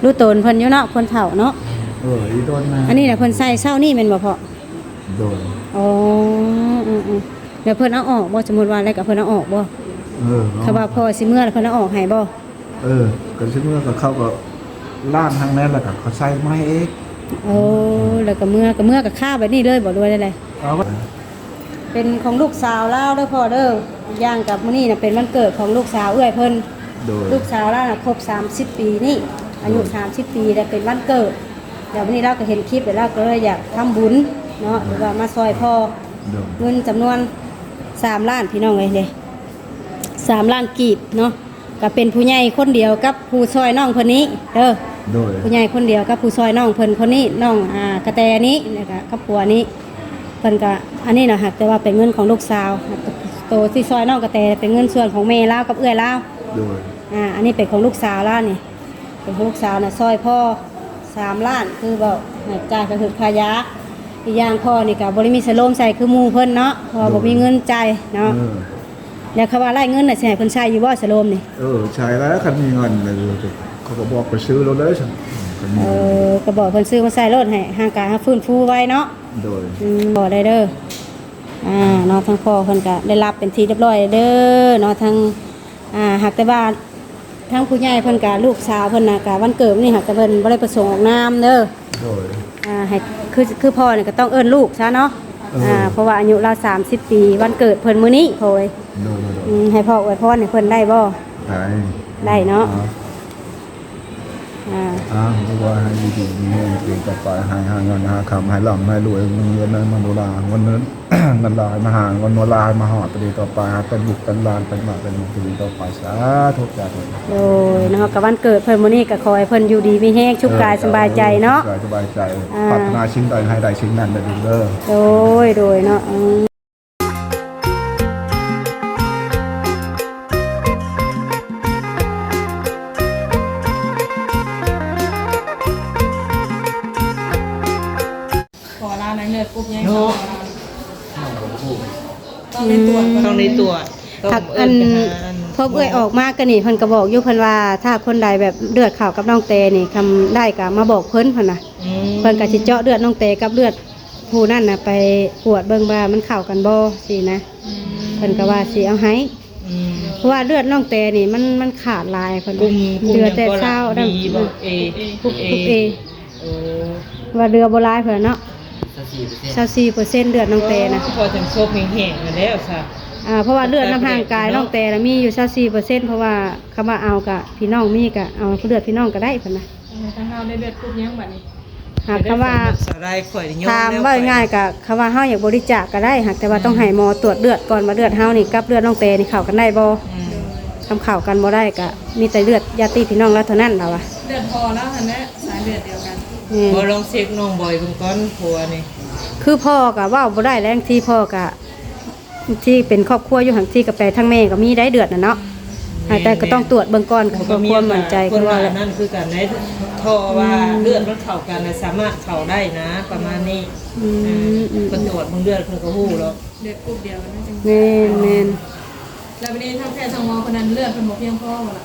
ຮູ້ໂຕນເພິ່ນຢູ່ເນາະ ຄົນເຖົ້າເນາະ. ເອີ ອີ່ໂດນນະ ອັນນີ້ນະເພິ່ນໃສ່ເຊົ້ານີ້ແມ່ນບໍ່ພໍ່? ໂດຍ. ອໍ ອືມໆ ແລ້ວເພິ່ນເອົາອອກບໍ່? ສົມມຸດວ່າແລ້ວກໍເພິ່ນເອົາອອກບໍ່? ເອີ ເຂົາວ່າພໍ່ຊິເມືອແລ້ວເພິ່ນເອົາອອກໃຫ້ບໍ່? ເອີ ກໍຊິເມືອກໍເຂົາກໍລ້າງຫັ້ນແຫຼະ ແລ້ວກໍເຂົາໃສ່ໃໝ່ອີກ. ໂອ້ ແລ້ວກໍເມືອ ກໍເມືອກໍຄາແບບນີ້ເລີຍບໍ່ ຫຼືວ່າແນວໃດ? ເອົາ ເປັນຂອງລູກສາວລາວເດີພໍ່ເດີ. ຢ່າງກັບມື້ນີ້ນະເປັນວັນເກີດຂອງລູກສາວເອື້ອຍເພິ່ນ. ໂດຍ. ລູກສາວລາວນະຄົບສາມສິບປີນີ້ ອາຍຸ ໂດຍ ສາມສິບປີ ແລ້ວເປັນວັນເກີດ ແລ້ວມື້ນີ້ລາວກໍເຫັນຄລິບ ແລ້ວລາວກໍເລີຍຢາກທຳບຸນເນາະ ຫຼືວ່າມາຊ່ອຍພໍ່. ໂດຍ. ເງິນຈຳນວນສາມລ້ານ ພີ່ນ້ອງເອີຍເດ້ ສາມລ້ານກີບເນາະ. ກໍເປັນຜູ້ໃຫຍ່ຄົນດຽວກັບຜູ້ຊ່ອຍນ້ອງເພິ່ນນີ້ເດີ. ໂດຍ. ຜູ້ໃຫຍ່ຄົນດຽວກັບຜູ້ຊ່ອຍນ້ອງເພິ່ນຄົນນີ້ ນ້ອງ ອ່າ ກະແຕນີ້ ແລ້ວກໍກັບຜົວນີ້ ເພິ່ນກໍ ອັນນີ້ນະ ຫາກແຕ່ວ່າເປັນເງິນຂອງລູກສາວ ໂຕທີ່ຊ່ອຍນ້ອງກະແຕເປັນເງິນສ່ວນຂອງແມ່ລາວກັບເອື້ອຍລາວ. ໂດຍ. ອ່າ ອັນນີ້ເປັນຂອງລູກສາວລາວນີ້ ເປັນຂອງລູກສາວນະ ຊ່ອຍພໍ່ສາມລ້ານ ຄືເວົ້າໃຫ້ຈ່າຍຄ່າຫືດຄ່າຢາ. ອີກຢ່າງພໍ່ນີ້ກໍບໍ່ໄດ້ມີສະໂລມໃສ່ຄືໝູ່ເພິ່ນເນາະ ເພາະວ່າ ໂດຍ ບໍ່ມີເງິນຈ່າຍເນາະ. ເອີ ແລ້ວຄຳວ່າໄດ້ເງິນນະ ຊິໃຫ້ເພິ່ນໃຊ້ຢູ່ບໍ່ສະໂລມນີ້? ເອີ ໃຊ້ແລ້ວ ຄັນມີເງິນ ເຂົາກໍບອກໄປຊື້ໂລດເລີຍຊັ້ນ. ເອີ ກໍບອກເພິ່ນຊື້ມາໃຊ້ໂລດ ໃຫ້ຮ່າງກາຍເຮົາຟື້ນຟູໄວເນາະ. ໂດຍ. ອືມ ບໍ່ໄດ້ເດີ. ອ່າ ເນາະ ທາງພໍ່ເພິ່ນກໍໄດ້ຮັບເປັນທີ່ຮຽບຮ້ອຍເດີເນາະ ທາງ ອ່າ ຫາກແຕ່ວ່າ ທາງຜູ້ໃຫຍ່ເພິ່ນກະ ລູກສາວເພິ່ນນະກະ ວັນເກີດມື້ນີ້ຫາກແຕ່ເພິ່ນບໍ່ໄດ້ປະສົງອອກນາມເດີ. ໂດຍ. ອ່າ ໃຫ້ ຄື ຄືພໍ່ນີ້ກະຕ້ອງເອີ້ນລູກຊະເນາະ. ເອີ ອ່າ ເພາະວ່າອາຍຸລາວສາມສິບປີ ວັນເກີດເພິ່ນມື້ນີ້ ໂອ້ຍ. ໂດຍໆໆ. ອືມ ໃຫ້ພໍ່ອວຍພອນໃຫ້ເພິ່ນໄດ້ບໍ່? ໄດ້ ໄດ້ເນາະ. ອ່າ ອ່າ ອ່າ ຂໍໃຫ້ຢູ່ດີມີແຮງ ເປັນຕໍ່ໄປ ໃຫ້ຫາເງິນຫາຄຳ ໃຫ້ລ່ຳໃຫ້ລວຍ ເງິນເງິນມະໂນລາ ເງິນ ເງິນຫຼາຍມາຫາ ເງິນໂນລາມາຮອດ ປະເດຕໍ່ໄປ ເປັນລູກເປັນຫຼານ ເປັນໝາກເປັນໝູ່ ປະເດຕໍ່ໄປ ສາທຸ ສາທຸ. ໂດຍເນາະ ກະວັນເກີດເພິ່ນມື້ນີ້ ກະຂໍໃຫ້ເພິ່ນຢູ່ດີມີແຮງ ສຸກກາຍສະບາຍໃຈເນາະ ເອີ ສະບາຍໃຈ ອ່າ ປາດຖະໜາສິ່ງໃດໃຫ້ໄດ້ສິ່ງນັ້ນເດີລູກເດີ. ໂດຍ ໂດຍເນາະ ອືມ. ຂໍລາວໃນເລືອດກຸ່ມໃຫຍ່ ເນາະ ຕ້ອງໄດ້ຕວດ ອືມ ຕ້ອງໄດ້ຕວດ ຕ້ອງ ອັນ ເອີ້ນໄປຫາ ອັນ ພວກເອື້ອຍອອກມາກໍນີ້ ເພິ່ນກໍບອກຢູ່ ເພິ່ນວ່າຖ້າຄົນໃດແບບເລືອດເຂົ້າກັບນ້ອງແຕນີ້ ຄຳໄດ້ກໍມາບອກເພິ່ນ ເພິ່ນນະ ອືມ ເພິ່ນກໍຊິເຈາະເລືອດນ້ອງແຕກັບເລືອດຜູ້ນັ້ນນະ ໄປກວດເບິ່ງວ່າມັນເຂົ້າກັນບໍ່ຊີ້ນະ ອືມ ເພິ່ນກໍວ່າຊິເອົາໃຫ້ ອືມ ເພາະວ່າເລືອດນ້ອງແຕນີ້ມັນ ມັນຂາດຫຼາຍ ເພິ່ນ ກຸ່ມ ກຸ່ມ ເຫຼືອແຕ່ຊາວ B ບໍ່ A ກຸ່ມ A ເອີ ວ່າເຫຼືອບໍ່ຫຼາຍເພິ່ນເນາະ ຊາວສີ່ເປີເຊັນ ຊາວສີ່ເປີເຊັນ ເລືອດນ້ອງແຕນະ ພໍຈັ່ງສົບແຫ້ງໆ ຫັ້ນແລ້ວຊະ ອ່າ ເພາະວ່າເລືອດນຳຮ່າງກາຍນ້ອງແຕນະມີຢູ່ຊາວສີ່ເປີເຊັນ ເພາະວ່າຄຳວ່າເອົາກະພີ່ນ້ອງມີກະເອົາເລືອດພີ່ນ້ອງກະໄດ້ເພິ່ນນະ ເອີ ທາງເຮົາໄດ້ເລືອດກຸ່ມຫຍັງບັດນີ້ ຫາກຄຳວ່າ ສາວໄດ້ ຂ້ອຍນີ້ຍອມ ຖາມເວົ້າງ່າຍໆ ກະຄຳວ່າເຮົາຢາກບໍລິຈາກກະໄດ້ ຫາກແຕ່ວ່າ ອືມ ຕ້ອງໃຫ້ໝໍຕວດເລືອດກ່ອນວ່າເລືອດເຮົານີ້ກັບເລືອດນ້ອງແຕນີ້ເຂົ້າກັນໄດ້ບໍ່ ອືມ ຄຳເຂົ້າກັນບໍ່ໄດ້ກະມີແຕ່ເລືອດຍາດຕິພີ່ນ້ອງລາວເທົ່ານັ້ນລາວວ່າ ເລືອດພໍ່ລາວຫັ້ນແຫຼະ ສາຍເລືອດດຽວກັນ ແມ່ນ ບໍ່ລອງເຊັກນ້ອງບອຍເບິ່ງກ່ອນ ເພາະວ່ານີ້ ຄືພໍ່ກະເວົ້າບໍ່ໄດ້ແຫຼະ ບາງທີພໍ່ກະ ທີ່ເປັນຄອບຄົວຢູ່ຫັ້ນ ທີ່ກະໄປທາງແມ່ກໍມີໄດ້ເລືອດນະເນາະ ອືມ ແຕ່ກໍຕ້ອງຕວດເບິ່ງກ່ອນ ເພື່ອຄວາມໝັ້ນໃຈ ຄືວ່ານັ້ນຄືກັນໄດ໋ ເພາະວ່າ ອືມ ເລືອດມັນເຂົ້າກັນນະ ສາມາດເຂົ້າໄດ້ນະ ປະມານນີ້ ອືມ ເອີ ອືມ ເພິ່ນຕວດເບິ່ງເລືອດເພິ່ນກໍຮູ້ແລ້ວ ເລືອດກຸ່ມດຽວກັນ ແມ່ນໆ ແລ້ວບັດນີ້ທາງແພດທາງໝໍເພິ່ນນັ້ນ ເລືອດເພິ່ນບໍ່ພຽງພໍບໍ່ລະ?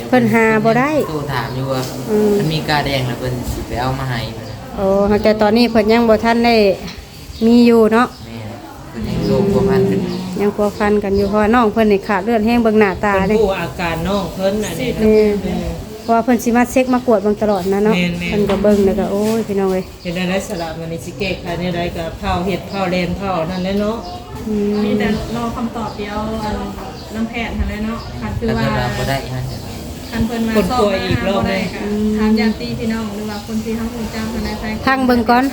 ເພິ່ນຫາບໍ່ໄດ້ ໂທຖາມຢູ່ວ່າ ອືມ ມັນມີກາແດງແລ້ວເພິ່ນຊິໄປເອົາມາໃຫ້ ໂອ້ ຫາກແຕ່ຕອນນີ້ເພິ່ນຍັງບໍ່ທັນໄດ້ ມີຢູ່ເນາະ ແມ່ນ ເພິ່ນຍັງໂລກພົວພັນກັນຢູ່ ຍັງພົວພັນກັນຢູ່ ເພາະວ່ານ້ອງເພິ່ນນີ້ຂາດເລືອດແຮງ ເບິ່ງໜ້າຕາເດ້ ເພິ່ນຮູ້ອາການນ້ອງເພິ່ນອັນນີ້ ແມ່ນ ເອີ ເພາະວ່າເພິ່ນຊິມາເຊັກມາກວດເບິ່ງຕະຫຼອດນະເນາະ ແມ່ນໆ ເພິ່ນກໍເບິ່ງແລ້ວກໍ ໂອ້ຍ ພີ່ນ້ອງເອີຍ ເຮັດແນວໃດສະລະ ບາດນີ້ຊິແກ້ໄຂແນວໃດກໍຟ້າວເຮັດຟ້າວແລ່ນຟ້າວອັນນັ້ນແຫຼະເນາະ ອືມ ມີແຕ່ລໍຄຳຕອບດຽວ ອັນ ນຳແພດຫັ້ນແຫຼະເນາະ ຄັນຄືວ່າ ຄັນເພິ່ນວ່າ ຄັນເພິ່ນວ່າ ຄົ້ນຄວ້າອີກລອບໜຶ່ງ ຊອກມາຫາບໍ່ໄດ້ກໍ ອືມ ຖາມຍາດຕິພີ່ນ້ອງ ຫຼືວ່າຄົນທີ່ເຮົາຮູ້ຈັກຫັ້ນນະ ທາງເບິ່ງກ່ອນ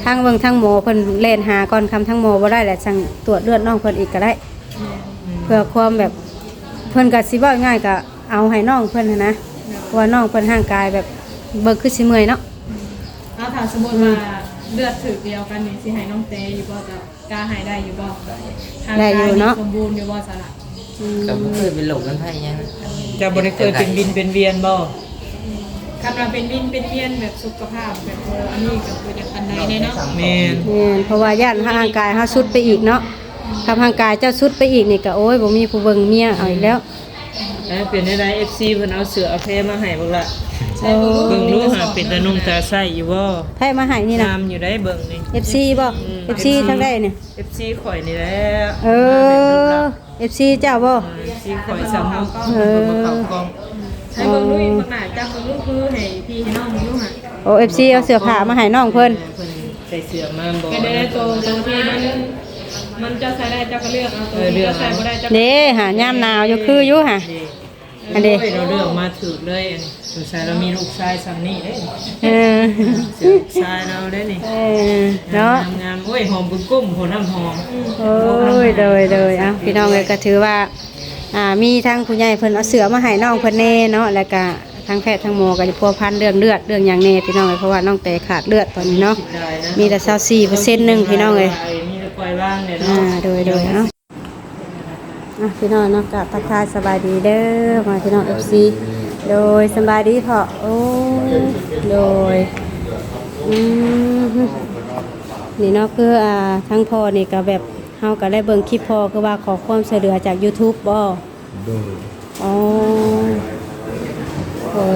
ທາງເບິ່ງທາງໝໍເພິ່ນແລ່ນຫາກ່ອນ ຄຳທາງໝໍບໍ່ໄດ້ແຫຼະ ຈັ່ງຕວດເລືອດນ້ອງເພິ່ນອີກກໍໄດ້ ແມ່ນ ເພື່ອຄວາມແບບ ເພິ່ນກໍຊິເວົ້າງ່າຍກໍເອົາໃຫ້ນ້ອງເພິ່ນຫັ້ນນະ ເພາະວ່ານ້ອງເພິ່ນຮ່າງກາຍແບບ ເບິ່ງຄືຊິເມື່ອຍເນາະ ອືມ ເອົາ ຖ້າສົມມຸດວ່າ ອືມ ເລືອດຖືກດຽວກັນນີ້ ຊິໃຫ້ນ້ອງແຕຢູ່ບໍ່ເຈົ້າ? ກະໃຫ້ໄດ້ຢູ່ບໍ່? ໄດ້ຢູ່ເນາະ ຮ່າງກາຍນີ້ສົມບູນຢູ່ບໍ່ສະລະ? ອືມ ກໍບໍ່ເຄີຍເປັນໂລກເປັນໄພຫຍັງ ເຈົ້າບໍ່ໄດ້ເຄີຍເປັນວິນເປັນວຽນບໍ່? ຄັນວ່າເປັນວິນເປັນວຽນແບບສຸຂະພາບແບບ ເອີ ອັນນີ້ກໍບໍ່ຢາກປານໃດເດ້ເນາະ ແມ່ນ ແມ່ນ ເພາະວ່າຢ້ານຮ່າງກາຍເຮົາຊຸດໄປອີກເນາະ ຖ້າຮ່າງກາຍເຈົ້າຊຸດໄປອີກນີ້ກໍ ໂອ້ຍ ບໍ່ມີຜູ້ເບິ່ງ ເມຍເອົາອີກແລ້ວ ອືມ ເອີ ເປັນແນວໃດ ເອັຟຊີ ເພິ່ນເອົາເສື້ອເອົາແພມາໃຫ້ບັກລະ? ໂອ້ ເບິ່ງດູຫາ ເປັນຕານຸ່ງຕາໃຊ້ຢູ່ບໍ່? ແພມາໃຫ້ນີ້ນະ ງາມຢູ່ໄດ໋ເບິ່ງນີ້. ເອັຟຊີບໍ່? ເອັຟຊີທາງໃດນີ້? ເອັຟຊີຂ້ອຍນີ້ແຫຼະ. ເອີ ເອັຟຊີເຈົ້າບໍ່? ເອັຟຊີຂ້ອຍສາວມຸກ ເອີ ເພິ່ນມາເຂົ້າກ້ອງ. ໃຫ້ເບິ່ງດູອີກ ບັກຫຼ້າຈັບເບິ່ງດູ ຄືໃຫ້ພີ່ໃຫ້ນ້ອງເບິ່ງດູຫາ. ໂອ້ ເອັຟຊີເອົາເສື້ອຜ້າມາໃຫ້ນ້ອງເພິ່ນ. ເອີ ເພິ່ນໃສ່ເສື້ອມາບໍ່? ເປັນໄດ້ໂຕ ໂຕທີ່ມັນ ມັນເຈົ້າໃສ່ໄດ້ເຈົ້າກໍເລືອກເອົາ ໂຕທີ່ເຈົ້າໃສ່ບໍ່ໄດ້ເຈົ້າ ເດ້ຫາ ຍາມໜາວຢູ່ຄືຢູ່ຫາ. ອັນເດ ໂອ້ຍ ລາວເລືອກມາຖືກເລີຍ ອັນນີ້ສົງໄສລາວມີລູກຊາຍຊ່ຳນີ້ເດ້. ເອີ ເສື້ອລູກຊາຍລາວເດ້ນີ້. ເອີ ເນາະ ງາມໆ. ໂອ້ຍ ຫອມກຶ້ມໆ ຫົວນ້ຳຫອມ. ໂອ້ຍ ໂດຍໆ. ເອົ້າ ພີ່ນ້ອງເອີຍ ກໍຖືວ່າ ອ່າ ມີທາງຜູ້ໃຫຍ່ເພິ່ນເອົາເສື້ອມາໃຫ້ນ້ອງເພິ່ນແດ່ເນາະ ແລ້ວກະທາງແພດທາງໝໍກໍໄດ້ພົວພັນເລື່ອງເລືອດເລື່ອງຫຍັງແດ່ພີ່ນ້ອງເອີຍ ເພາະວ່ານ້ອງແຕຂາດເລືອດຕອນນີ້ເນາະ ມີແຕ່ຊາວສີ່ເປີເຊັນໜຶ່ງພີ່ນ້ອງເອີຍ. ມີແຕ່ປ່ອຍວາງແຫຼະເນາະ. ອ່າ ໂດຍໆ. ເອົາ ອ່ະ ພີ່ນ້ອງເນາະ ກະທັກທາຍສະບາຍດີເດີ ພໍ່ແມ່ພີ່ນ້ອງ ເອັຟຊີ. ໂດຍ ສະບາຍດີພໍ່. ໂອ້ ໂດຍ ອືມ ນີ້ເນາະ ຄື ອ່າ ທາງພໍ່ນີ້ກະແບບ ເຮົາກໍໄດ້ເບິ່ງຄລິບພໍ່ ຄືວ່າຂໍຄວາມຊ່ວຍເຫຼືອຈາກຢູທູບບໍ? ໂດຍ. ອໍ ໂອ້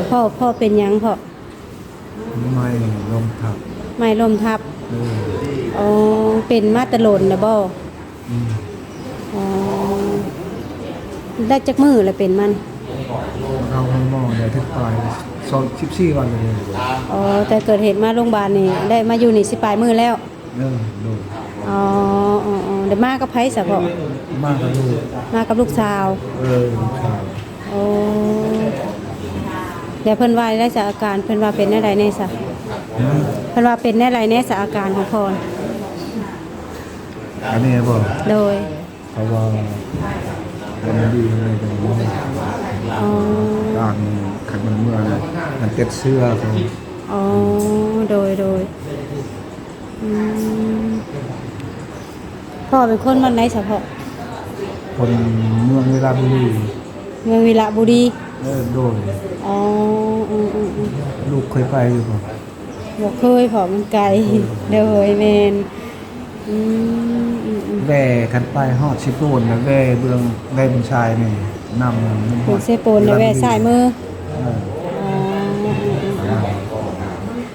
ພໍ່ ພໍ່ເປັນຫຍັງພໍ່? ໄມ້ລົ້ມທັບ. ໄມ້ລົ້ມທັບ. ເອີ ອໍ ເປັນມາແຕ່ດົນແລ້ວບໍ? ອືມ. ອໍ ໄດ້ຈັກມື້ແລ້ວເປັນມັນ? ເອົາໂຮງໝໍໄດ້ເຖິງປາຍ ຊາວ ສິບສີ່ວັນແລ້ວ. ອໍ ແຕ່ເກີດເຫດມາໂຮງບານນີ້ ໄດ້ມາຢູ່ນີ້ສິບປາຍມື້ແລ້ວ. ເອີ ໂດຍ. ອໍ ອໍ ອໍ ໄດ້ມາກັບໃຜຊະພໍ່? ມາກັບລູກ. ມາກັບລູກສາວ. ເອີ ລູກສາວ. ໂອ້ ແລ້ວເພິ່ນວ່າໄດ້ຊະ ອາການເພິ່ນວ່າເປັນແນວໃດແດ່ຊະ? ຮະ? ເພິ່ນວ່າເປັນແນວໃດແດ່ຊະ ອາການຂອງພໍ່? ອັນນີ້ບໍ? ໂດຍ. ເພາະວ່າມັນດີໃນການ ອໍ ການ ຄັນມັນເມື່ອຍ ມັນຕິດເຊື້ອ. ອໍ ໂດຍໆ. ອືມ ພໍ່ເປັນຄົນບ້ານໃດສະເພາະ? ຄົນເມືອງວິລະບູລີ. ເມືອງວິລະບູລີ. ເອີ ໂດຍ. ອໍ ອືມໆໆ. ລູກເຄີຍໄປຢູ່ບໍ່? ບໍ່ເຄີຍ ເພາະມັນໄກ. ໂດຍ ແມ່ນ. ອືມ ອືມໆ. ແວ່ ຄັນໄປຮອດເຊໂປນ ແວ່ເບື້ອງ ແວ່ບຶງຊາຍນີ້ ນ້ຳມັນຮອດ ເຊໂປນ ແລ້ວແວ່ຊ້າຍມື. ເອີ ອໍ ອືມໆ.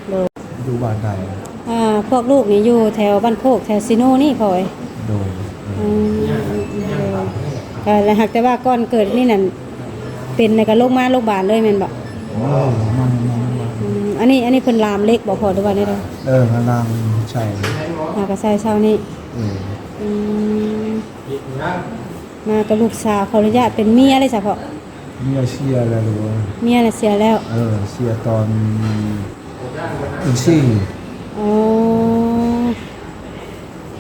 ໂດຍ. ຢູ່ບ້ານໃດ? ອ່າ ພວກລູກນີ້ຢູ່ແຖວບ້ານໂຄກ ແຖວຊີໂນນີ້ພໍ່ເອີຍ. ໂດຍ. ອືມ ໂດຍ. ກໍແລ້ວຫາກແຕ່ວ່າກ່ອນເກີດນີ້ນັ້ນ ເປັນແລ້ວກໍລົງມາໂຮງບານເລີຍແມ່ນບໍ່? ໂອ້ ມາ ມາ ມາ. ອືມ ອັນນີ້ ອັນນີ້ເພິ່ນລາມເຫຼັກບໍ່ພໍ່ ຫຼືວ່າແນວໃດ? ເອີ ມາລາມໃສ່ ມາກໍໃສ່ເຊົ້ານີ້. ເອີ ອືມ. ມາກັບລູກສາວ ຂໍອະນຸຍາດ ເປັນເມຍເລີຍສະເພາະ? ເມຍເສຍແລ້ວ. ເມຍລະເສຍແລ້ວ. ເອີ ເສຍຕອນເປັນສີ່. ອໍ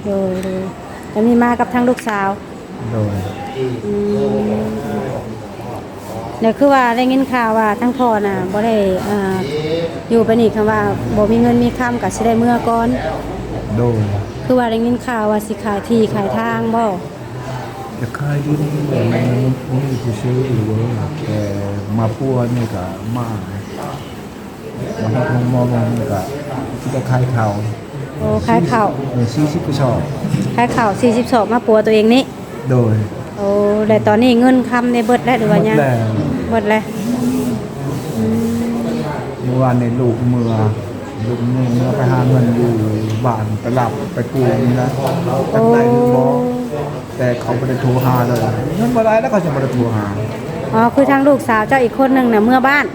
ໂດຍໆ. ຕອນນີ້ມາກັບທາງລູກສາວ. ໂດຍ. ອືມ ແລ້ວຄືວ່າໄດ້ຍິນຂ່າວວ່າທາງພໍ່ນະບໍ່ໄດ້ ເອີ ຢູ່ໄປນີ້ ຄຳວ່າບໍ່ມີເງິນມີຄຳກໍຊິໄດ້ເມືອກ່ອນ. ໂດຍ. ຄືວ່າໄດ້ຍິນຂ່າວວ່າຊິຂາຍທີ່ຂາຍທາງບໍ? ຈະຂາຍດິນ ແຕ່ມັນບໍ່ມີຜູ້ຊື້ອີກເວີ້ຍ ແຕ່ມາປົວນີ້ກະມາ ມາຮອດໂຮງໝໍນີ້ກະຊິໄດ້ຂາຍເຂົ້າ. ໂອ້ ຂາຍເຂົ້າ. ເອີ ສີ່ສິບກະສອບ. ຂາຍເຂົ້າສີ່ສິບສອບມາປົວຕົວເອງນີ້. ໂດຍ. ໂອ້ ແລ້ວຕອນນີ້ເງິນຄຳໄດ້ເບິດແລ້ວ ຫຼືວ່າຍັງ? ເບິດແລ້ວ. ເບິດແລ້ວ. ອືມ ມື້ວານນີ້ລູກເມືອ ລູກເມືອ ເມືອໄປຫາເງິນຢູ່ບ້ານ ໄປລັບໄປກູ້ນີ້ນະ ຈັກໄດ້ຫຼືບໍ່ ແຕ່ເຂົາບໍ່ໄດ້ໂທຫາເລີຍ. ເງິນບໍ່ໄດ້ແລ້ວ ເຂົາຈະບໍ່ໄດ້ໂທຫາ. ອໍ ຄືທາງລູກສາວເຈົ້າອີກຄົນໜຶ່ງນະ ເມືອບ້ານ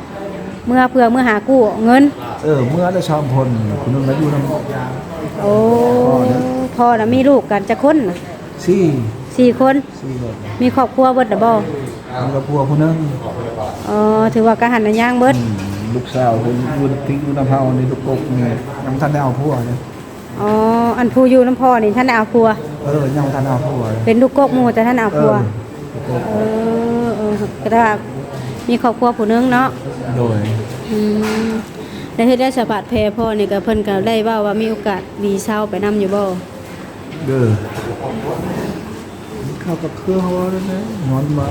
ເມືອເພື່ອເມືອຫາກູ້ເງິນ. ເອີ ເມືອໄດ້ສອງຄົນ ຜູ້ໜຶ່ງລະຢູ່ນຳ. ໂອ້ ພໍ່ນະມີລູກກັນຈັກຄົນ? ສີ່ ສີ່ຄົນ. ສີ່ຄົນ. ມີຄອບຄົວເບິດລະບໍ່? ມີຄອບຄົວຜູ້ໜຶ່ງ. ອໍ ຖືວ່າກະຫັນນະຍ່າງເບິດ. ອືມ ລູກສາວເພິ່ນຢູ່ ທີ່ຢູ່ນຳເຮົານີ້ ລູກກົກນີ້ ຍັງບໍ່ທັນໄດ້ເອົາຜົວເດ້. ອໍ ອັນຜູ້ຢູ່ນຳພໍ່ນີ້ທັນໄດ້ເອົາຜົວ? ເອີ ຍັງບໍ່ທັນເອົາຜົວ. ເປັນລູກກົກໝູ່ແຕ່ທັນເອົາຜົວ. ເອີ ເອີ ເອີ ກໍໄດ້ວ່າມີຄອບຄົວຜູ້ໜຶ່ງເນາະ. ໂດຍ. ອືມ ແລ້ວເຮັດໄດ້ສະບາດແຜພໍ່ນີ້ ກໍເພິ່ນກໍໄດ້ເວົ້າວ່າມີໂອກາດດີເຊົາໄປນຳຢູ່ບໍ່? ເດີ ເຂົາກໍຄືເຮົາເວົ້ານັ້ນແຫຼະ ຍ້ອນວ່າ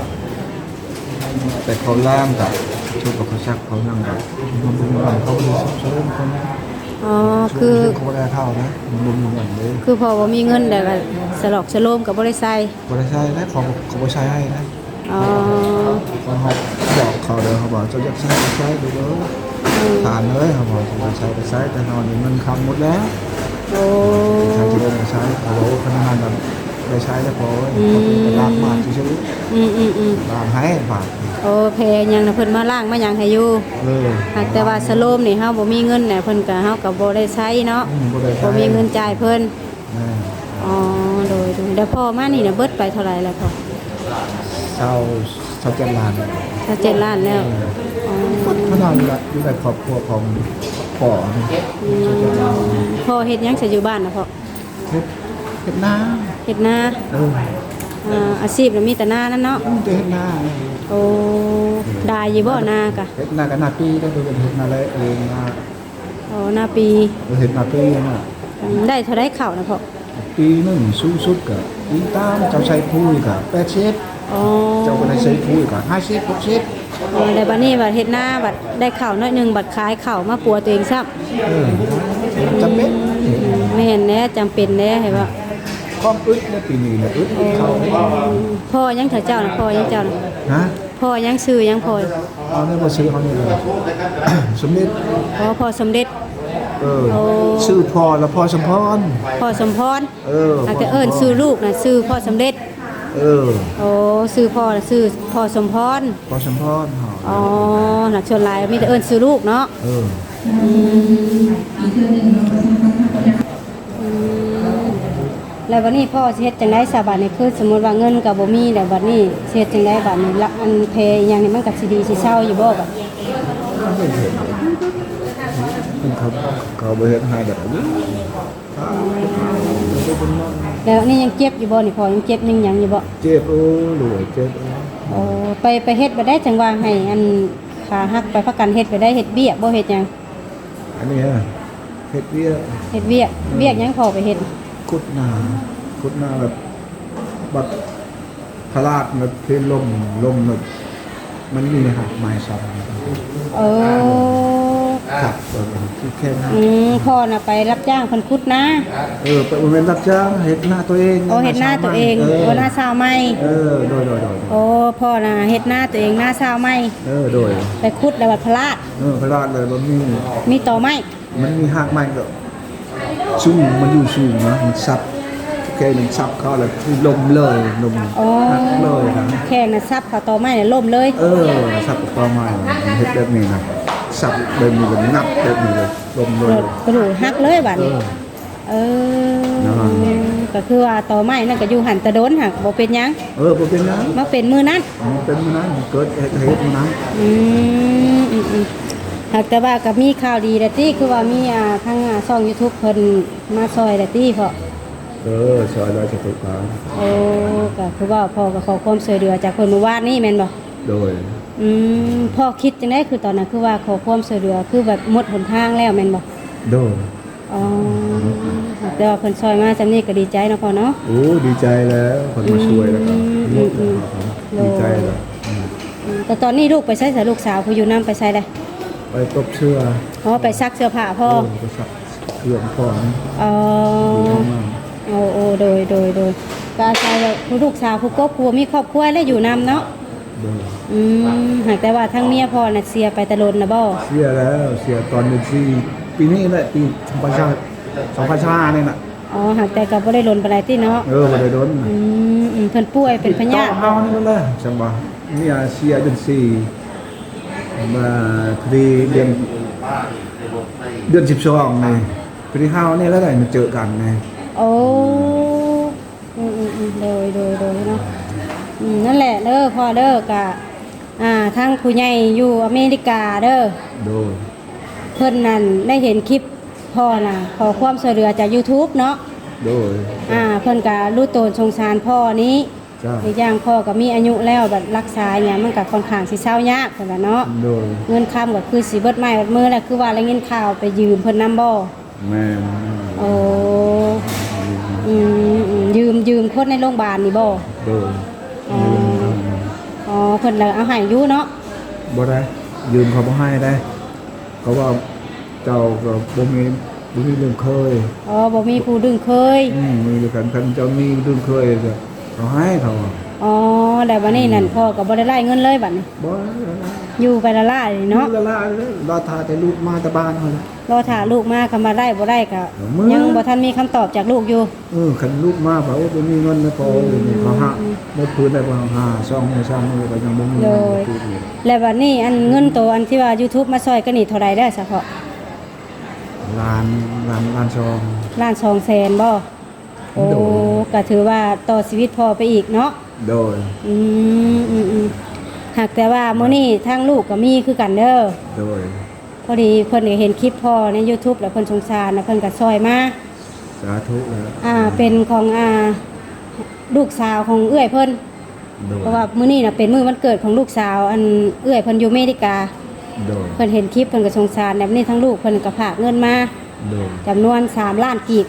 ແຕ່ເຂົາລ້າງກະ ຊຸບເຂົາຊັກເຂົາຫຍັງກະ ມັນບໍ່ມີວັນ ເຂົາບໍ່ໄດ້ຊຸບຊະໂລມຄົນ. ອໍ ຄື ເຂົາບໍ່ໄດ້ເຂົ້ານະ ມັນບໍ່ມີວັນເດ້. ຄືພໍບໍ່ມີເງິນແລ້ວກະສະຫຼອກສະໂລມກໍບໍ່ໄດ້ໃສ່. ບໍ່ໄດ້ໃສ່ນະ ເຂົາ ເຂົາບໍ່ໃສ່ໃຫ້ນະ. ອໍ ເຮົາບອກເຂົາເດີ ເຮົາບອກ ເຈົ້າຢາກໃຊ້ກໍໃຊ້ເດີ ອືມ ທ່ານເອີຍ ເຮົາບອກ ເຈົ້າຢາກໃຊ້ກໍໃຊ້ ແຕ່ເຮົານີ້ເງິນຄຳໝົດແລ້ວ. ໂອ້ ໃຊ້ຈະລົງກໍໃຊ້ ເຂົາບອກ ໂອ້ ຂະໜາດນັ້ນກໍໄດ້ໃຊ້ແລ້ວພໍເອີຍ ອືມ ເຂົາເປັນກະລ້າງບາດຊື່ໆ ອືມໆໆ ລ້າງໃຫ້ບາດ. ໂອ້ ແພຫຍັງນະ ເພິ່ນມາລ້າງມາຫຍັງໃຫ້ຢູ່. ເອີ ຫາກແຕ່ວ່າສະໂລມນີ້ເຮົາບໍ່ມີເງິນແຫຼະ ເພິ່ນກໍ ເຮົາກໍບໍ່ໄດ້ໃຊ້ເນາະ ອືມ ບໍ່ໄດ້ໃຊ້ ບໍ່ມີເງິນຈ່າຍເພິ່ນ. ແມ່ນ. ອໍ ໂດຍໆ ແລ້ວພໍ່ມານີ້ນະເບິດໄປເທົ່າໃດແລ້ວພໍ່? ຊາວ ຊາວເຈັດລ້ານ. ຊາວເຈັດລ້ານແລ້ວ. ເອີ ອໍ ເບິດຂະໜາດນີ້ລະ ຢູ່ໃນຄອບຄົວຂອງພໍ່ນີ້ ອືມ ຊາວເຈັດລ້ານ. ພໍ່ເຮັດຫຍັງຊະຢູ່ບ້ານນະພໍ່? ເຮັດ ເຮັດນາ. ເຮັດນາ. ເອີ ອາ ອາຊີບນະມີແຕ່ນານັ້ນເນາະ. ອືມ ແຕ່ເຮັດນາ. ໂອ້ ດາຍຢູ່ບໍ່ນາກະ? ເຮັດນາກະນາປີ ແຕ່ບໍ່ໄດ້ເຮັດນາແລ້ງນາ ອໍ ນາປີ. ເຮັດນາປີນະ. ອືມ ໄດ້ເທົ່າໃດເຂົ້ານະພໍ່? ປີໜຶ່ງສູງສຸດກະອີງຕາມເຈົ້າໃຊ້ປຸ໋ຍກະແປດສິບ. ອໍ ເຈົ້າບໍ່ໄດ້ໃຊ້ປຸ໋ຍກະຫ້າສິບ ຫົກສິບ. ອໍ ແລ້ວບັດນີ້ບັດເຮັດນາບັດໄດ້ເຂົ້າໜ້ອຍໜຶ່ງ ບັດຂາຍເຂົ້າມາປົວຕົວເອງຊ້ຳ. ເອີ ຈຳເປັນ. ອືມ ແມ່ນແຫຼະ ຈຳເປັນແຫຼະ ໃຫ້ວ່າ ຄວາມອຶດໃນປີນີ້ນະ ອຶດເຂົ້າ. ພໍ່ຫຍັງເຈົ້ານະ? ພໍ່ຫຍັງເຈົ້ານະ? ຮະ? ພໍ່ຫຍັງ? ຊື່ຫຍັງພໍ່? ເອົາແນວວ່າຊື່ເຮົານີ້ແຫຼະ ສົມເດັດ. ອໍ ພໍ່ສົມເດັດ. ເອີ ໂອ້ ຊື່ພໍ່ລະພໍ່ສົມພອນ. ພໍ່ສົມພອນ. ເອີ ຫາກແຕ່ເອີ້ນຊື່ລູກນະຊື່ພໍ່ສົມເດັດ. ເອີ ໂອ້ ຊື່ພໍ່ນະຊື່ພໍ່ສົມພອນ. ພໍ່ສົມພອນ. ອໍ ນະ ສ່ວນຫຼາຍມີແຕ່ເອີ້ນຊື່ລູກເນາະ. ເອີ ອືມ ອືມ ແລ້ວບັດນີ້ພໍ່ຊິເຮັດຈັ່ງໃດຊະບັດນີ້? ຄືສົມມຸດວ່າເງິນກໍບໍ່ມີແລ້ວ ບັດນີ້ຊິເຮັດຈັ່ງໃດບັດນີ້? ລະ ອັນແພອີຫຍັງນີ້ມັນກໍຊິດີຊິເຊົາຢູ່ບໍ່ບັດ? ເຂົາ ເຂົາບໍ່ເຮັດໃຫ້ດອກ. ແລ້ວນີ້ຍັງເຈັບຢູ່ບໍ່ນີ້ພໍ່? ຍັງເຈັບຍັງຫຍັງຢູ່ບໍ່? ເຈັບ. ໂອ້ ລູກເອີຍ ເຈັບ. ໂອ້ ໄປ ໄປເຮັດບໍ່ໄດ້ ຈັ່ງວ່າໃຫ້ອັນຂາຫັກໄປ ພາກັນເຮັດບໍ່ໄດ້? ເຮັດວຽກບໍ່ ເຮັດຫຍັງ? ອັນນີ້ເຮັດວຽກ. ເຮັດວຽກ. ເອີ ວຽກຫຍັງພໍ່ໄປເຮັດ? ຂຸດນາ ຂຸດນາແບບ ບັດພະລາດແບບເພລົມ ລົມແບບ ມັນມີຮາກໄມ້ຊ້ຳ. ເອີ ຄັບ ເອີ ຄືແຄ່ນັ້ນ. ອືມ ພໍ່ນະໄປຮັບຈ້າງເພິ່ນຂຸດນາ. ເອີ ໄປ ບໍ່ແມ່ນຮັບຈ້າງ ເຮັດນາຕົວເອງ. ໂອ້ ເຮັດນາຕົວເອງ. ເອີ ນາຊາວໃໝ່. ເອີ ໂດຍໆໆ. ໂອ້ ພໍ່ນະເຮັດນາຕົວເອງ ນາຊາວໃໝ່. ເອີ ໂດຍ. ໄປຂຸດແລ້ວບັດພະລາດ. ເອີ ພະລາດເລີຍ ບໍ່ມີ ມີຕໍໄມ້. ມັນມີຮາກໄມ້ກໍສູງ ມັນຢູ່ສູງນະ ມັນສັບ ແຂ້ງມັນສັບເຂົ້າແລ້ວຄືລົ້ມເລີຍ ລົ້ມ ໂອ້ ຫັກເລີຍນະ. ແຂ້ງນະສັບເຂົ້າຕໍໄມ້ແລ້ວລົ້ມເລີຍ. ເອີ ສັບເຂົ້າຕໍໄມ້ ເຮັດແບບນີ້ນະ ສັບແບບນີ້ແລ້ວງັບແບບນີ້ເລີຍ ລົ້ມເລີຍ ກະດູກຫັກເລີຍບາດນີ້. ເອີ ເອີ ນັ້ນ ກໍຄືວ່າຕໍໄມ້ນັ້ນກໍຢູ່ຫັ້ນແຕ່ດົນ ຫາກບໍ່ເປັນຫຍັງ. ເອີ ບໍ່ເປັນຫຍັງ ມາເປັນມື້ນັ້ນ. ອືມ ເປັນມື້ນັ້ນ ເກີດເຫດ ເຫດມື້ນັ້ນ. ອືມ ອືມໆ ຫາກແຕ່ວ່າກໍມີຂ່າວດີແລ້ວຕິ ຄືວ່າມີ ອ່າ ທາງ ອ່າ ຊ່ອງຢູທູບເພິ່ນມາຊ່ອຍແລ້ວຕິພໍ່? ເອີ ຊ່ອຍແລ້ວ ສາທຸພານ. ໂອ້ ກໍຄືວ່າພໍ່ກໍຂໍຄວາມຊ່ວຍເຫຼືອຈາກເພິ່ນມື້ວານນີ້ແມ່ນບໍ່? ໂດຍ. ອືມ ພໍ່ຄິດຈັ່ງໃດ ຄືຕອນນັ້ນຄືວ່າຂໍຄວາມຊ່ວຍເຫຼືອ ຄືແບບໝົດຫົນທາງແລ້ວແມ່ນບໍ່? ໂດຍ. ອໍ ແຕ່ວ່າເພິ່ນຊ່ອຍມາຊ່ຳນີ້ກໍດີໃຈເນາະພໍ່ເນາະ. ໂອ້ ດີໃຈແລ້ວ ເພິ່ນມາຊ່ວຍແລ້ວກໍ ອືມ ອືມ ໂດຍ ດີໃຈແລ້ວ. ອືມ ອືມ ແຕ່ຕອນນີ້ລູກໄປໃສຊະ? ລູກສາວຜູ້ຢູ່ນຳໄປໃສແລ້ວ? ໄປຕົບເສື້ອ. ອໍ ໄປຊັກເສື້ອຜ້າພໍ່. ເອີ ໄປຊັກເຄື່ອງຂອງ. ອໍ ໂອ້ ໂອ້ ໂດຍ ໂດຍ ໂດຍ. ກໍອາໄສວ່າຜູ້ລູກສາວຜູ້ກົກ ຜູ້ບໍ່ມີຄອບຄົວແລ້ວຢູ່ນຳເນາະ. ໂດຍ. ອືມ ຫາກແຕ່ວ່າທາງເມຍພໍ່ນະເສຍໄປແຕ່ດົນລະບໍ່? ເສຍແລ້ວ ເສຍຕອນເດືອນສີ່ ປີນີ້ແຫຼະ ປີສອງພັນຊາວ ສອງພັນຊາວຫ້ານີ້ນະ. ອໍ ຫາກແຕ່ກໍບໍ່ໄດ້ດົນປານໃດຕິເນາະ? ເອີ ບໍ່ໄດ້ດົນ. ອືມ ອືມ ເພິ່ນປ່ວຍເປັນພະຍາດ. ເຮົານີ້ແຫຼະ ຈັ່ງວ່າເມຍເສຍເດືອນສີ່ ມາພໍດີເດືອນ ເດືອນສິບສອງນີ້ ພໍດີເຮົານີ້ແຫຼະໄດ້ມາເຈີກັນນີ້. ໂອ້ ອືມໆໆ ໂດຍໆໆ ເນາະ. ອືມ ນັ້ນແຫຼະເດີພໍ່ເດີ ກະ ອ່າ ທາງຜູ້ໃຫຍ່ຢູ່ອາເມລິກາເດີ ໂດຍ ເພິ່ນນັ້ນໄດ້ເຫັນຄລິບພໍ່ນະ ຂໍຄວາມຊ່ວຍເຫຼືອຈາກຢູທູບເນາະ. ໂດຍ. ອ່າ ເພິ່ນກະຮູ້ໂຕສົງສານພໍ່ນີ້. ເຈົ້າ. ອີກຢ່າງພໍ່ກໍມີອາຍຸແລ້ວ ບັດລັກສາຫຍັງມັນກໍຄ່ອນຂ້າງຊິເຊົາຍາກ ເພິ່ນວ່າເນາະ. ໂດຍ. ເງິນຄຳກໍຄືຊິເບິດໄມ້ເບິດມືແລ້ວ ຄືວ່າໄດ້ຍິນຂ່າວໄປຢືມເພິ່ນນຳບໍ່? ແມ່ນ. ໂອ້ ອືມໆ ຢືມ ຢືມຄົນໃນໂລງບານນີ້ບໍ່? ໂດຍ. ອໍ ຢືມເຂົາ. ອໍ ເພິ່ນລະເອົາໃຫ້ຢູ່ເນາະ? ບໍ່ໄດ້ ຢືມເຂົາບໍ່ໃຫ້ໄດ໋ ເຂົາວ່າເຈົ້າກໍບໍ່ມີ ບໍ່ມີລຸ້ນເຂີຍ. ອໍ ບໍ່ມີຜູ້ລຸ້ນເຂີຍ. ອືມ ມີແຕ່ຄັນ ຄັນເຈົ້າມີລຸ້ນເຂີຍກໍເອົາໃຫ້ເຂົາ. ອໍ ແລ້ວບັດນີ້ນັ້ນ ອືມ ພໍ່ກໍບໍ່ໄດ້ໄລ່ເງິນເລີຍບັດນີ້ ບໍ່ ຢູ່ໄປລ້າໆນີ້ເນາະ ຢູ່ລ້າໆເລີຍ ລໍຖ້າແຕ່ລູກມາແຕ່ບ້ານຫັ້ນແຫຼະ ລໍຖ້າລູກມາ ຄັນວ່າໄດ້ບໍ່ໄດ້ກໍ ເອີ ຍັງບໍ່ທັນມີຄຳຕອບຈາກລູກຢູ່ ເອີ ຄັນລູກມາວ່າ ໂອ້ ບໍ່ມີເງິນນະພໍ່ເອີຍ ນີ້ເຂົາຫາ ອືມ ໝົດພື້ນໄດ້ບໍ່ ຫາສອງມື້ສາມມື້ກໍຍັງບໍ່ມີເງິນ ໂດຍ ແລ້ວບັດນີ້ອັນເງິນໂຕອັນທີ່ວ່າ YouTube ມາຊ່ອຍກັນນີ້ເທົ່າໃດແລ້ວສະເພາະ? ລ້ານ ລ້ານ ລ້ານສອງ ລ້ານສອງແສນບໍ່? ໂອ້ ໂດຍ ກໍຖືວ່າຕໍ່ຊີວິດພໍ່ໄປອີກເນາະ ໂດຍ ອືມ ອືມໆ ຫາກແຕ່ວ່າມື້ນີ້ທາງລູກກໍມີຄືກັນເດີ ໂດຍ ພໍດີເພິ່ນກໍເຫັນຄລິບພໍ່ໃນ YouTube ແລ້ວເພິ່ນສົງສານ ແລ້ວເພິ່ນກໍຊ່ອຍມາ ສາທຸແລ້ວ ອ່າ ເປັນຂອງ ອ່າ ລູກສາວຂອງເອື້ອຍເພິ່ນ ໂດຍ ເພາະວ່າມື້ນີ້ນະເປັນມື້ວັນເກີດຂອງລູກສາວ ອັນເອື້ອຍເພິ່ນຢູ່ເມລິກາ ໂດຍ ເພິ່ນເຫັນຄລິບເພິ່ນກໍສົງສານ ແລ້ວມື້ນີ້ທາງລູກເພິ່ນກໍຝາກເງິນມາ ໂດຍ ຈຳນວນສາມລ້ານກີບ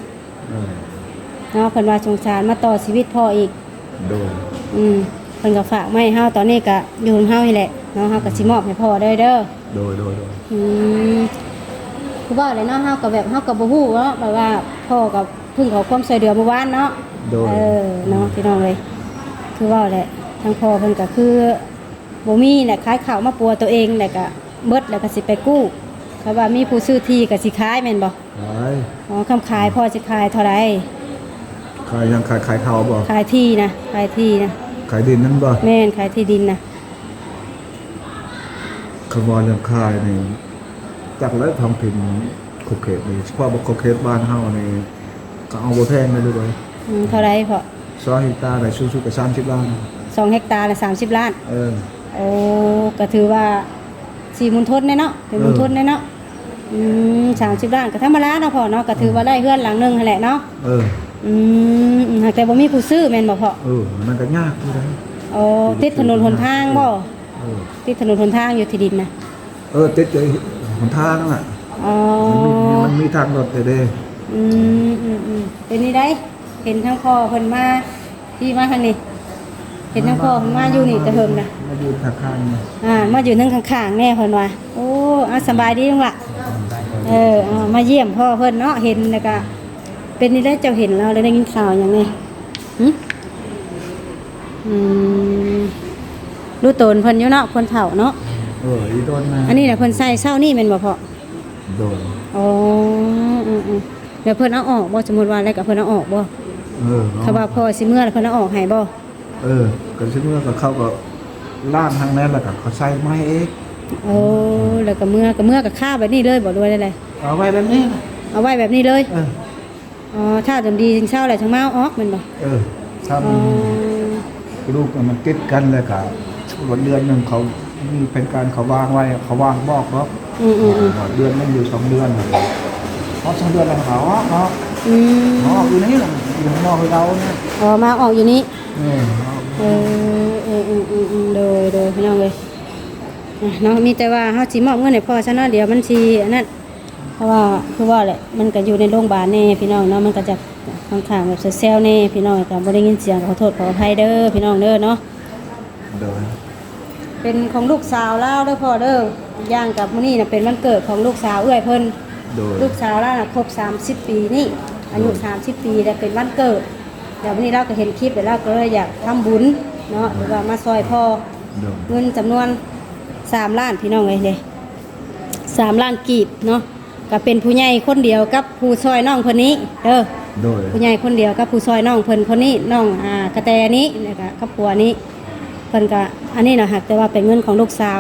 ເອີ ເນາະ ເພິ່ນວ່າສົງສານ ມາຕໍ່ຊີວິດພໍ່ອີກ ໂດຍ ອືມ ເພິ່ນກໍຝາກມາໃຫ້ເຮົາ ຕອນນີ້ກໍຢູ່ນຳເຮົານີ້ແຫຼະເນາະ ເຮົາກໍຊິມອບໃຫ້ພໍ່ເດີ ເດີ ໂດຍ ໂດຍ ໂດຍ ອືມ ຄືເວົ້າແຫຼະເນາະ ເຮົາກໍແບບ ເຮົາກໍບໍ່ຮູ້ເນາະ ແບບວ່າພໍ່ກໍເພິ່ງຂໍຄວາມຊ່ວຍເຫຼືອມື້ວານເນາະ ໂດຍ ເອີ ເນາະ ອືມ ພີ່ນ້ອງເອີຍ ຄືເວົ້າແຫຼະ ທາງພໍ່ເພິ່ນກໍຄືບໍ່ມີແຫຼະ ຂາຍເຂົ້າມາປົວຕົວເອງ ແລ້ວກໍເບິດ ແລ້ວກໍຊິໄປກູ້ ຖ້າວ່າມີຜູ້ຊື້ທີ່ກໍຊິຂາຍແມ່ນບໍ່? ຂາຍ ອໍ ຄຳຂາຍ ພໍ່ຊິຂາຍເທົ່າໃດ? ຂາຍຫຍັງ? ຂາຍ ຂາຍເຂົ້າບໍ່? ຂາຍທີ່ນະ ຂາຍທີ່ນະ ຂາຍດິນນັ້ນບໍ່? ແມ່ນ ຂາຍທີ່ດິນນະ ຄັນວ່າເລື່ອງຂາຍນີ້ ຈັກແລ້ວ ທ້ອງຖິ່ນຂອບເຂດນີ້ ສະເພາະວ່າຂອບເຂດບ້ານເຮົານີ້ ກໍເອົາບໍ່ແພງເລີຍລູກເອີຍ ອືມ ເທົ່າໃດພໍ່? ສອງເຮັກຕາໄດ້ສູງສຸດກໍສາມສິບລ້ານ ສອງເຮັກຕາລະສາມສິບລ້ານ ເອີ ໂອ້ ກໍຖືວ່າສີມຸນທົນແດ່ເນາະ ເປັນມຸນ ເອີ ທົນແດ່ເນາະ ອືມ ສາມສິບລ້ານກໍທຳມະດາເນາະພໍ່ເນາະ ກໍຖືວ່າ ເອີ ໄດ້ເຮືອນຫຼັງໜຶ່ງຫັ້ນແຫຼະເນາະ ເອີ ອືມ ຫາກແຕ່ບໍ່ມີຜູ້ຊື້ແມ່ນບໍ່ພໍ່? ເອີ ມັນກໍຍາກຢູ່ໃດ ອໍ ຕິດຖະໜົນຫົນທາງບໍ່? ເອີ ຕິດຖະໜົນຫົນທາງຢູ່ທີ່ດິນນະ? ເອີ ຕິດກັບຫົນທາງນັ້ນລະ ອໍ ມັນມີ ມັນມີທາງລົດແດ່ເດ້ ອືມ ອືມໆ ເປັນນີ້ໃດ ເຫັນທາງພໍ່ເພິ່ນມາ ທີ່ມາທາງນີ້ ເຫັນທາງພໍ່ເພິ່ນມາຢູ່ນີ້ແຕ່ເຫິງນະ ມາຢືນຂ້າງໆນີ້ ອ່າ ມາຢືນທາງຂ້າງໆແດ່ເພິ່ນວ່າ ໂອ້ ອາ ສະບາຍດີລຸງຫຼ້າ ເອີ ເອົາມາຢ້ຽມພໍ່ເພິ່ນເນາະ ເຫັນແລ້ວກະ ເປັນນີ້ແຫຼະ ເຈົ້າເຫັນລາວແລ້ວໄດ້ຍິນຂ່າວຫຍັງແດ່? ຫຶ? ອືມ ຮູ້ຕົນເພິ່ນຢູ່ເນາະ ຄົນເຖົ້າເນາະ ເອີ ອີຕົນນະ ອັນນີ້ນະເພິ່ນໃສ່ເຊົ້ານີ້ແມ່ນບໍ່ພໍ່? ໂດຍ ອໍ ອືມໆ ແລ້ວເພິ່ນເອົາອອກບໍ່? ສົມມຸດວ່າແລ້ວກໍເພິ່ນເອົາອອກບໍ່? ເອີ ເນາະ ຖ້າວ່າພໍ່ຊິເມືອແລ້ວເພິ່ນເອົາອອກໃຫ້ບໍ່? ເອີ ກໍຊິເມືອກໍເຂົາກໍລ້າງທາງນັ້ນ ແລ້ວກໍເຂົາໃສ່ໃໝ່ອີກ ໂອ້ ແລ້ວກໍເມືອ ກໍເມືອກໍຄາແບບນີ້ເລີຍບໍ່ ຫຼືວ່າແນວໃດ? ເອົາໄວ້ແບບນີ້ ເອົາໄວ້ແບບນີ້ເລີຍ ເອີ ອໍ ຖ້າຈົນດີຈຶ່ງເຊົາແລ້ວຈຶ່ງມາເອົາອອກແມ່ນບໍ່? ເອີ ຖ້າມັນ ອໍ ກະດູກມັນຕິດກັນແລ້ວກະ ເດືອນໜຶ່ງເຂົາມີແຜນການ ເຂົາວາງໄວ້ ເຂົາວາງບອກເນາະ ອືມໆໆ ເດືອນໜຶ່ງຫຼືສອງເດືອນ ຮອດສອງເດືອນແລ້ວເຂົາເອົາອອກເນາະ ອືມ ເອົາອອກຢູ່ນີ້ແຫຼະ ຢູ່ຂ້າງນອກຄືເກົ່ານີ້ ອໍ ມາອອກຢູ່ນີ້ ເອີ ເອີ ເອີ ໂດຍ ໂດຍ ພີ່ນ້ອງເອີຍ ອ່ະ ເນາະ ມີແຕ່ວ່າເຮົາຊິມອບເງິນໃຫ້ພໍ່ຊະເນາະ ດຽວມັນຊິອັນນັ້ນ ເພາະວ່າຄືວ່າແຫຼະ ມັນກໍຢູ່ໃນໂລງບານແດ່ພີ່ນ້ອງເນາະ ມັນກໍຈະຂ້ອນຂ້າງແບບແຊວໆແດ່ພີ່ນ້ອງ ກໍບໍ່ໄດ້ຍິນສຽງ ກໍຂໍໂທດຂໍອະໄພເດີພີ່ນ້ອງເດີເນາະ ໂດຍ ເປັນຂອງລູກສາວລາວເດີພໍ່ເດີ ຢ່າງກັບມື້ນີ້ນະເປັນວັນເກີດຂອງລູກສາວເອື້ອຍເພິ່ນ ໂດຍ ລູກສາວລາວນະຄົບສາມສິບປີນີ້ ອາຍຸ ໂດຍ ສາມສິບປີ ແລ້ວເປັນວັນເກີດ ແລ້ວມື້ນີ້ລາວກໍເຫັນຄລິບ ແລ້ວລາວກໍເລີຍຢາກທຳບຸນເນາະ ໂດຍ ຫຼືວ່າມາຊ່ອຍພໍ່ ໂດຍ ເງິນຈຳນວນສາມລ້ານ ພີ່ນ້ອງເອີຍເດ້ ສາມລ້ານກີບເນາະ ກໍເປັນຜູ້ໃຫຍ່ຄົນດຽວກັບຜູ້ຊ່ອຍນ້ອງເພິ່ນນີ້ເດີ ໂດຍ ຜູ້ໃຫຍ່ຄົນດຽວກັບຜູ້ຊ່ອຍນ້ອງເພິ່ນຄົນນີ້ ນ້ອງ ອ່າ ກະແຕນີ້ ແລ້ວກໍກັບຜົວນີ້ ເພິ່ນກໍ ອັນນີ້ນະ ຫາກແຕ່ວ່າເປັນເງິນຂອງລູກສາວ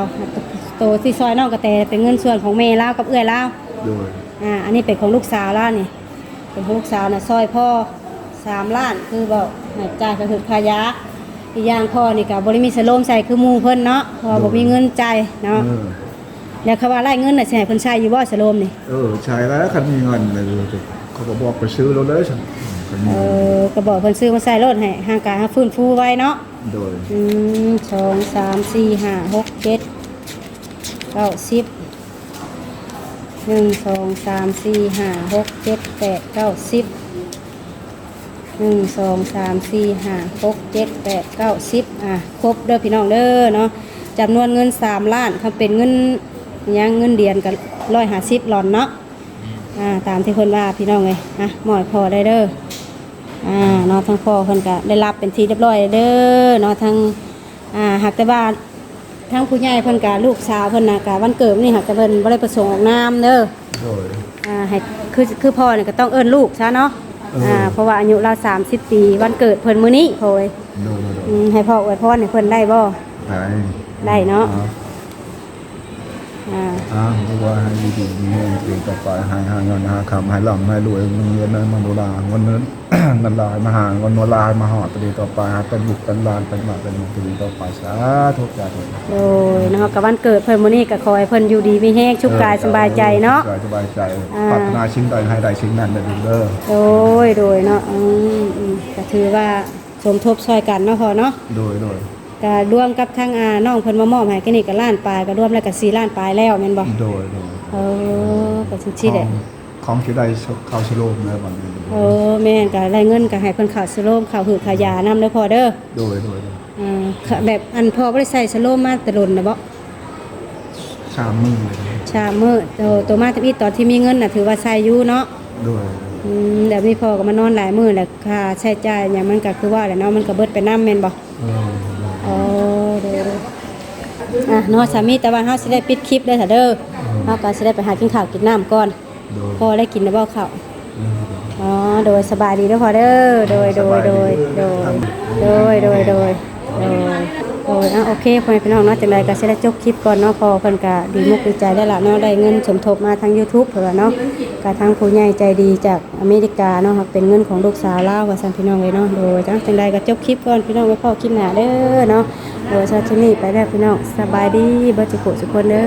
ໂຕທີ່ຊ່ອຍນ້ອງກະແຕເປັນເງິນສ່ວນຂອງແມ່ລາວກັບເອື້ອຍລາວ ໂດຍ ອ່າ ອັນນີ້ເປັນຂອງລູກສາວລາວນີ້ ເປັນຂອງລູກສາວນະ ຊ່ອຍພໍ່ສາມລ້ານ ຄືເວົ້າໃຫ້ຈ່າຍຄ່າຫືດຄ່າຢາ ອີກຢ່າງພໍ່ນີ້ກໍບໍ່ໄດ້ມີສະໂລມໃສ່ຄືໝູ່ເພິ່ນເນາະ ເພາະວ່າ ໂດຍ ບໍ່ມີເງິນຈ່າຍເນາະ ເອີ ແລ້ວຄັນວ່າໄດ້ເງິນນະ ຊິໃຫ້ເພິ່ນໃຊ້ຢູ່ບໍ່ສະໂລມນີ້? ເອີ ໃຊ້ແລ້ວ ຄັນມີເງິນນະ ເຂົາກໍບອກໄປຊື້ໂລດເລີຍຊັ້ນ ຄັນມີ ເອີ ກໍບອກເພິ່ນຊື້ມາໃຊ້ໂລດ ໃຫ້ຮ່າງກາຍເຮົາຟື້ນຟູໄວເນາະ ໂດຍ ອືມ ສອງ ສາມ ສີ່ ຫ້າ ຫົກ ເຈັດ ເກົ້າ ສິບ ໜຶ່ງ ສອງ ສາມ ສີ່ ຫ້າ ຫົກ ເຈັດ ແປດ ເກົ້າ ສິບ ໜຶ່ງ ສອງ ສາມ ສີ່ ຫ້າ ຫົກ ເຈັດ ແປດ ເກົ້າ ສິບ ອ່າ ຄົບເດີພີ່ນ້ອງເດີເນາະ ຈຳນວນເງິນສາມລ້ານ ຄັນເປັນເງິນຫຍັງ ເງິນດຽນກໍຮ້ອຍຫ້າສິບຫຼອນເນາະ ອ່າ ຕາມທີ່ເພິ່ນວ່າພີ່ນ້ອງເອີຍ ອ່ະ ມອບໃຫ້ພໍ່ໄດ້ເດີ ອ່າ ເນາະ ທາງພໍ່ເພິ່ນກໍໄດ້ຮັບເປັນທີ່ຮຽບຮ້ອຍເດີເນາະ ທາງ ອ່າ ຫາກແຕ່ວ່າທາງຜູ້ໃຫຍ່ເພິ່ນກະ ລູກສາວເພິ່ນນະ ກະວັນເກີດນີ້ຫາກແຕ່ເພິ່ນບໍ່ໄດ້ປະສົງອອກນາມເດີ. ໂດຍ ອ່າ ໃຫ້ ຄື ຄືພໍ່ນີ້ກໍຕ້ອງເອີ້ນລູກຊະເນາະ. ເອີ ອ່າ ເພາະວ່າອາຍຸລາວສາມສິບປີ ວັນເກີດເພິ່ນມື້ນີ້ ໂອ້ຍ. ໂດຍ ໂດຍ ໂດຍ ອືມ ໃຫ້ພໍ່ອວຍພອນໃຫ້ເພິ່ນໄດ້ບໍ່? ໄດ້ ໄດ້ເນາະ. ອ່າ ອ່າ ຂໍໃຫ້ຢູ່ດີມີແຮງ ເປັນຕໍ່ໄປ ໃຫ້ຫາເງິນຫາຄຳ ໃຫ້ລ່ຳໃຫ້ລວຍ ເງິນເງິນມະໂນລາ ເງິນເງິນ ເງິນຫຼາຍມາຫາ ເງິນໂນລາໃຫ້ມາຮອດ ແຕ່ນີ້ຕໍ່ໄປ ໃຫ້ເປັນລູກເປັນຫຼານ ເປັນໝາກເປັນໝູ່ ແຕ່ນີ້ຕໍ່ໄປ ສາທຸ ສາທຸ. ໂດຍເນາະ ກະວັນເກີດເພິ່ນມື້ນີ້ ກະຂໍໃຫ້ເພິ່ນຢູ່ດີມີແຮງ ສຸກກາຍສະບາຍໃຈເນາະ ເອີ ສະບາຍໃຈ ອ່າ ປາດຖະໜາສິ່ງໃດໃຫ້ໄດ້ສິ່ງນັ້ນເດີລູກເດີ. ໂດຍ ໂດຍເນາະ ອືມ ອືມ ກະຖືວ່າສົມທົບຊ່ອຍກັນເນາະພໍ່ເນາະ. ໂດຍ ໂດຍ ກະລວມກັບທາງ ອ່າ ນ້ອງເພິ່ນມາມອບໃຫ້ ກະນີ້ກະລ້ານປາຍ ກະລວມແລ້ວກະສີ່ລ້ານປາຍແລ້ວແມ່ນບໍ່? ໂດຍ ໂດຍ ເອີ ກະຈັ່ງຊີ້ແຫຼະ ຂອງ ຂອງຊິໄດ້ເຂົ້າສະໂລມແລ້ວບັດນີ້. ເອີ ແມ່ນ ກະໄດ້ເງິນກະໃຫ້ເພິ່ນເຂົ້າສະໂລມ ເຂົ້າຫືກເຂົ້າຢານຳເດີພໍ່ເດີ. ໂດຍ ໂດຍ ໂດຍ ເອີ ແບບ ອັນ ພໍ່ບໍ່ໄດ້ໃສ່ສະໂລມມາແຕ່ດົນແລ້ວບໍ່? ສາມມື້ແລ້ວ ສາມມື້. ໂຕ ໂຕມາທຳອິດຕອນທີ່ມີເງິນນະ ຖືວ່າໃສ່ຢູ່ເນາະ. ໂດຍ ອືມ ແບບນີ້ພໍ່ກໍມານອນຫຼາຍມື້ແລ້ວ ຄ່າໃຊ້ຈ່າຍຫຍັງມັນກໍຄືວ່າແຫຼະເນາະ ມັນກໍເບິດໄປນຳແມ່ນບໍ່? ເອີ ໂດຍ ອ່ະເນາະ ສາມີ ແຕ່ວ່າເຮົາຊິໄດ້ປິດຄລິບເດີ ເດີ ເຮົາກໍຊິໄດ້ໄປຫາກິນຂ້າວກິນນ້ຳກ່ອນ. ໂດຍ ພໍ່ໄດ້ກິນແລ້ວບໍ່ເຂົ້າ? ອໍ ໂດຍ ສະບາຍດີເດີພໍ່ເດີ. ໂດຍ ໂດຍ ໂດຍ ໂດຍ ໂດຍ ໂດຍ ໂດຍ ໂດຍ ອ່າ ໂອເຄ ພໍ່ແມ່ພີ່ນ້ອງເນາະ ຈັ່ງໃດກໍຊິໄດ້ຈົບຄລິບກ່ອນເນາະ. ພໍ່ເພິ່ນກໍດີມຸກດີໃຈແລ້ວລະເນາະ ໄດ້ເງິນສົມທົບມາທາງ YouTube ເພິ່ນວ່າເນາະ ກໍທາງຜູ້ໃຫຍ່ໃຈດີຈາກອາເມລິກາເນາະ ເປັນເງິນຂອງລູກສາວລາວວ່າຊັ້ນ ພີ່ນ້ອງເອີຍເນາະ. ໂດຍ ຈັ່ງ ຈັ່ງໃດກໍຈົບຄລິບກ່ອນ ພີ່ນ້ອງ ໄວ້ພໍ້ຄລິບໜ້າເດີເນາະ. ໂດຍ ສຳລັບຄລິບນີ້ໄປແລ້ວ ພີ່ນ້ອງ ສະບາຍດີເບິດສູ່ຜູ້ສູ່ຄົນເດີ.